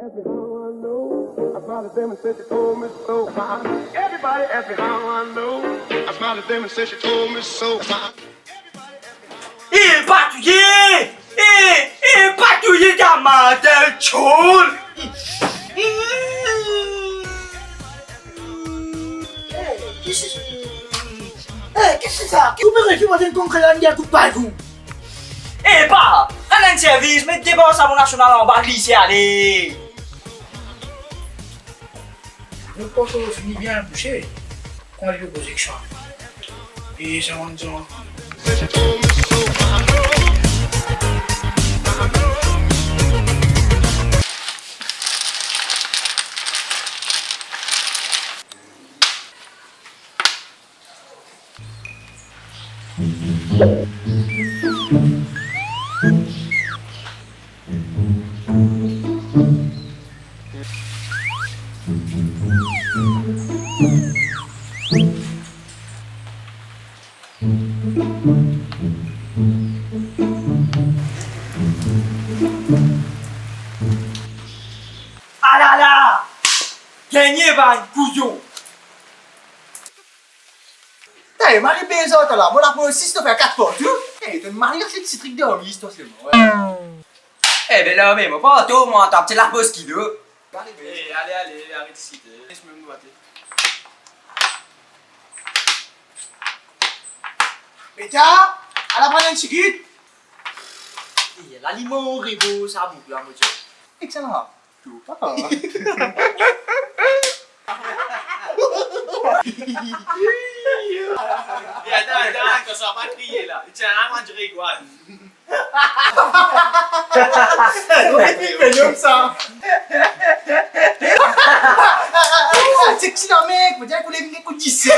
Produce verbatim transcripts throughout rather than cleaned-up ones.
Ask me how I know. I smiled at them and said she told me so. Everybody ask me how I know. I smiled at them and said she told me so. Eh, pa touye! Eh, eh, pa touye ta madan tchoul! Eh, ki se sa? Eh, ki se sa? Ki ou pe refi mwa enn konkre la, enn kout pay pou? Eh, pa! Rann enn servis, met de bann sabon nasional anba glise, ale! Nou pankor fini bien bouse, kan li pe poze kestion. E sa bann zan. Alala! Gagne par enn kouyon! Ey, mari pey sa, ta la, mo lapos sis to fer kat partou. Ey, to mari aste ti trik dan listwa selman, wi. Eh, be la, me mo pa to, mo, ta ti lapos kilo. Eh, ale, ale, aret isi, les mem nou ate. Beta, ala pran enn tigit. Eh, la li mor rebo sa boug la, mo dir. Ek sa la. Tou pa. Eh, atann, atann, kosa pa kriye la. Li ti ena mwa diregwan. Ey, ou pe filme nou sa. Sexy la, mec, mo dir pou li vinn kout dise.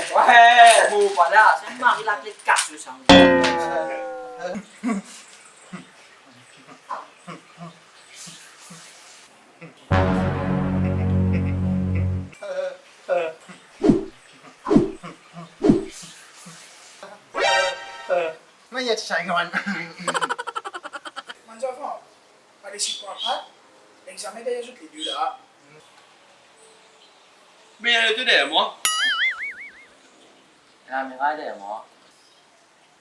Wey, mo pa la, se mari lakle kas sa. Maya ti sayngan. Bann zanfan, pa les li pran pa, examen deryer zot lede la. Me ena letan deryer mwa? Ena miray deryer mwa.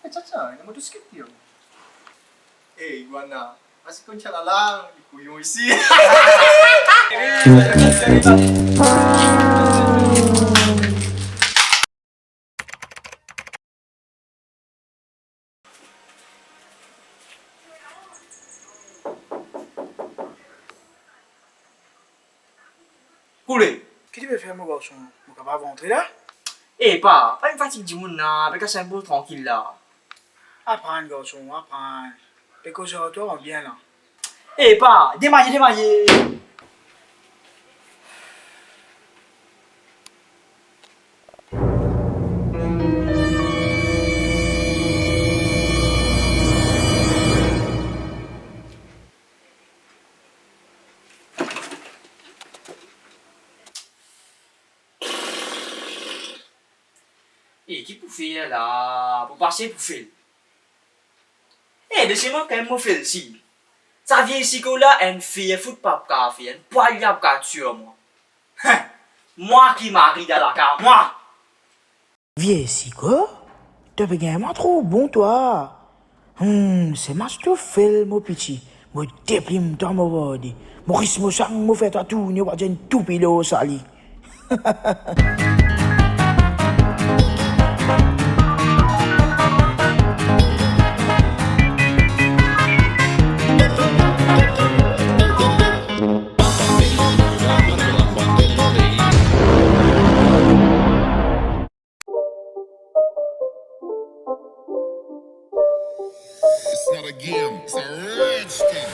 E, tya, tya, ena mo tou skit li. E, Iguana, aster konn tya la la, li kouyon isi. Koule. Ki to pe fer, mo garson? Mo kapav antre la? E pa, pa vinn fatig dimoun la, pe kas enn boug trankil la. Aprann, garson, aprann. Pe koz ar twa, bien la. E pa, demaye, demaye. E ki pou fer la? Pou pase pou fel. E, be se mwa kan mem mo fel si. Sa vie siko la, enn fer fout pa pou kapav fer, enn pwal li pa pou kapav tir mwa. Hein! Mwa ki mari dan lakaz mwa! Vie siko, to pe gagn mwa tro bon twa. Hmm, se mas to fel, mo piti. Mo deplim twa, mo rode. Mo ris mo sang, mo fer twa tourne, ou pa dir enn toupi lor sali. It's not a game, it's a rich thing.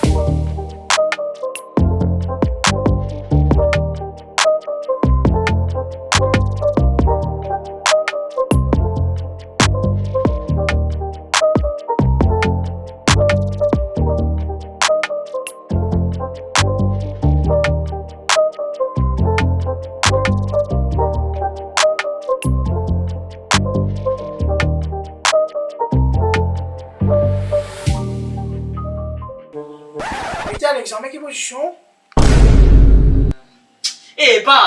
Tel examen ki pozision? Epa,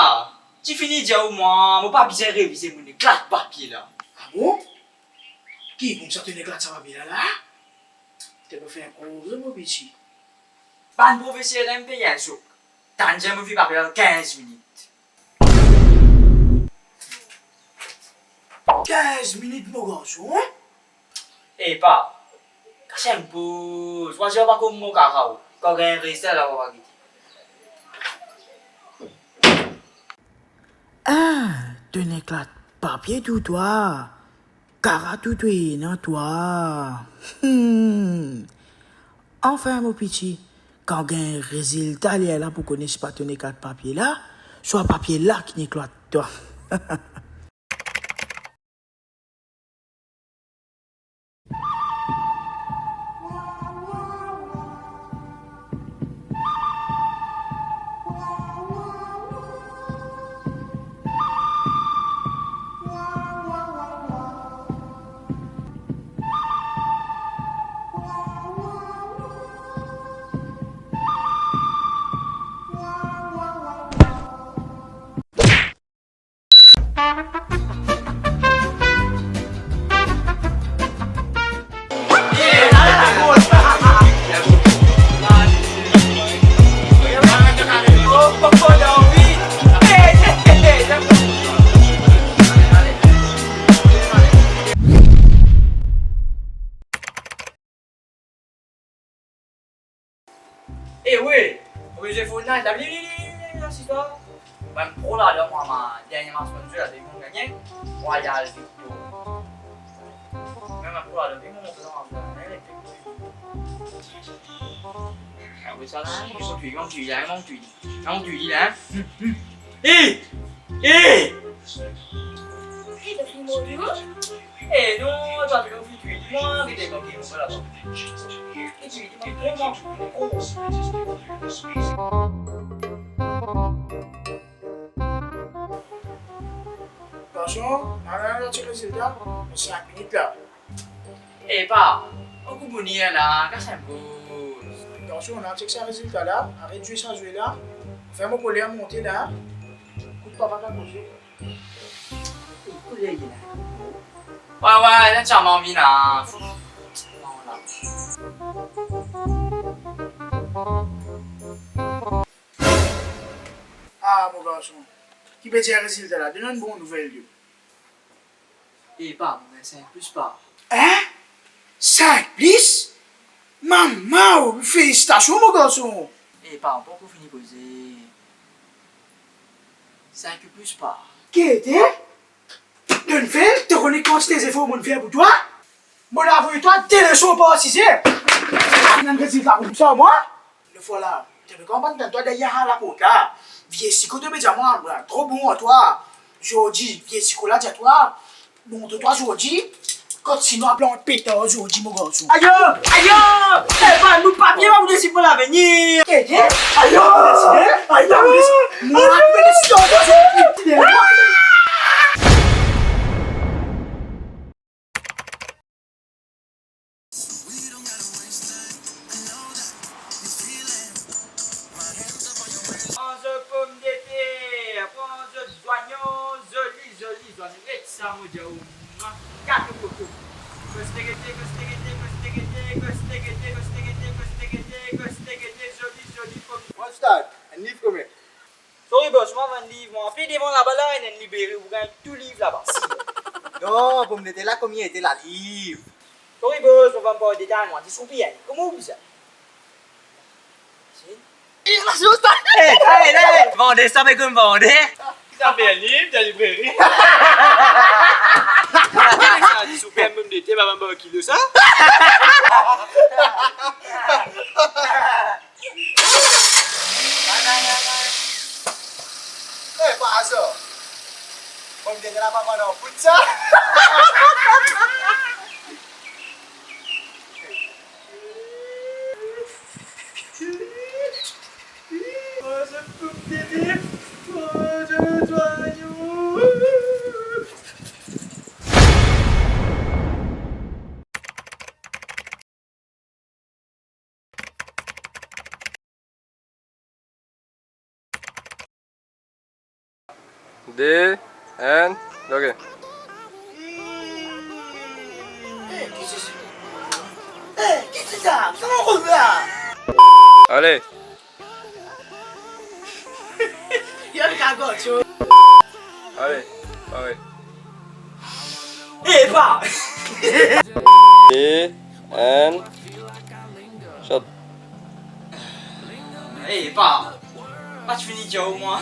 ti fini dir ou mwa, mo pa bizin revize mo neklat papie la. Ah bon? Ki koumsa to neklat sa papie la la? To pe fer koze, mo piti. Bann profeser inn pey enn sok. Tann dir mo fini papie la dan kinz minit. Kinz minit, mo garson? Epa, kas enn poz, mo dir pa kouma mo kara ou, kan gagn rezilta la, mo pa gete. Ah, to ena eklat papie tou twa, kara tou to ena twa. Hmm. Anfin, mo piti, kan gagn rezilta, lerla pou kone si pa to ena eklat papie la, swa papie la ki ena eklat twa. Eh we, mo bizin finn naz la, vini, vini, vini, vini, asiz twa. Mwa, mo tro ladan, mwa, dernie match mo zwe la, depi mo gagne, Royal Victory. Mwa, mo tro ladan, depi mo monte dan match la, eh, eh, eh. Ah, wi, sa la, mo twi, mo twi, la, mo twi. Non, twi, la. Eh! Eh! Eh, to finn mor, non? Eh, non, to finn twi mwa, ki te manke mwa laba. Ki twi mwa, twi mwa. Atansion, ala, ala, ala, ti rezilta, sink minit la. Epa, okou bouni la, kas enn poz. Atansion, ala, chek sa rezilta la, aret zwe sa zwe la. Fer mo koler monte la. Ekout papa ki koze. Ekout li la. Wi, wi, la ti a manvi la. Bon, la. Ah, mo garson. Ki pe dir rezilta la? Donn enn bon nouvel, yo. Epa, mo gagn sink plis par. Hein? Sink plis? Mama o, felisitasion, mo garson. Epa, mo pankor fini koze. Sink plis par. Ki ete? Donn fer, to kone kantite zefor mo fer pou twa? Mo avoy twa de leson par size. Enn rezilta koumsa, mwa. Lefwa la, to pe konpran, tann twa deryer laport la. Vie Siko to pe dir mwa, mwa, tro bon ar twa. Zordi, Vie Siko la dir twa, bon, to twa zordi, kot sinon aplan peta zordi, mo garson. Ayo, ayo! Epa, nou papie pa pou deside mo lavenir. Eh, eh, ayo! Ayo! Mwa, mo deside zordi. Pran zot pomdeter, pran zot zwanyon, zoli, zoli zwanyon. Get sa mo dir ou, mwa, gato koko. Koste gete, koste gete, koste gete, zoli, zoli pom. One start, enn liv komie? Sorry boss, mo vann liv mwa. Pe devan laba la, ena enn libreri, ou gagn tou liv laba. Non, pomdeter la, komie ete laliv? Sorry boss, mo vann par detay mwa, dis roupi, hein. Kouma ou bizin? Si? Eh, la, si, osta! Eh, eh, eh, vande sa, me kouma vande? Sa fer liv, dan libreri. Sa, dis roupi, pomdeter, ba, ba, ba, kilo sa. Eh, pa sa. Bon, bien, la pa vann an fout sa. Oh, sa pomdeter. Oh, sa zwanyon. De, enn, ok. Hey, ki se sa? Hey, ki se sa? Sa mo koz la? Ale. Yo, li kagot, yo. Ale, pare. Hey, pa! De, enn, shot. Hey, pa! Pa ti fini dir mwa.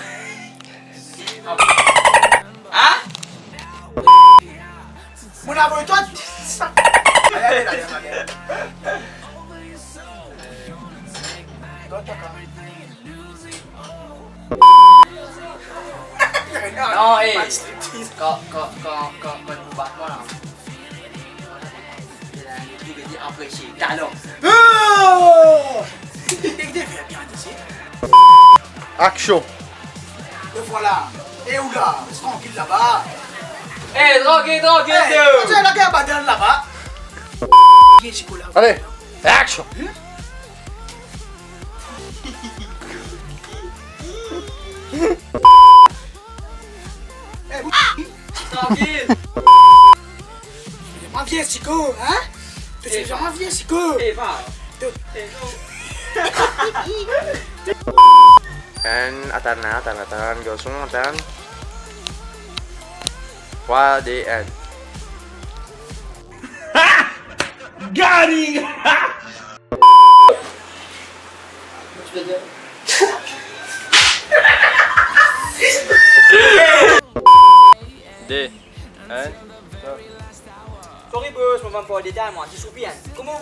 Hein? Mo avoy twa sa. Ale, ale, ale, ale. Non, eh. Kan, kan, kan, kan, kan ou bat mwa la. Li pe dir apresie. Talon. Oh! Li devien bien isi. Action. Le voilà. E ou la, res trankil laba. Eh, trankil, trankil, eh, Théo. Ti la, gagn badal laba. Bien, Chico, la. Allez, action. Hmm? Eh, trankil. Mo vinn Chico, hein? To ti vinn Chico. Eva. To- Eva. Enn, atann, atann, atann, garson, atann. Trwa, de, enn. Got him! De, enn. Sorry boss, mo pa pou detay mwa, ti soupi, hein. Kouma?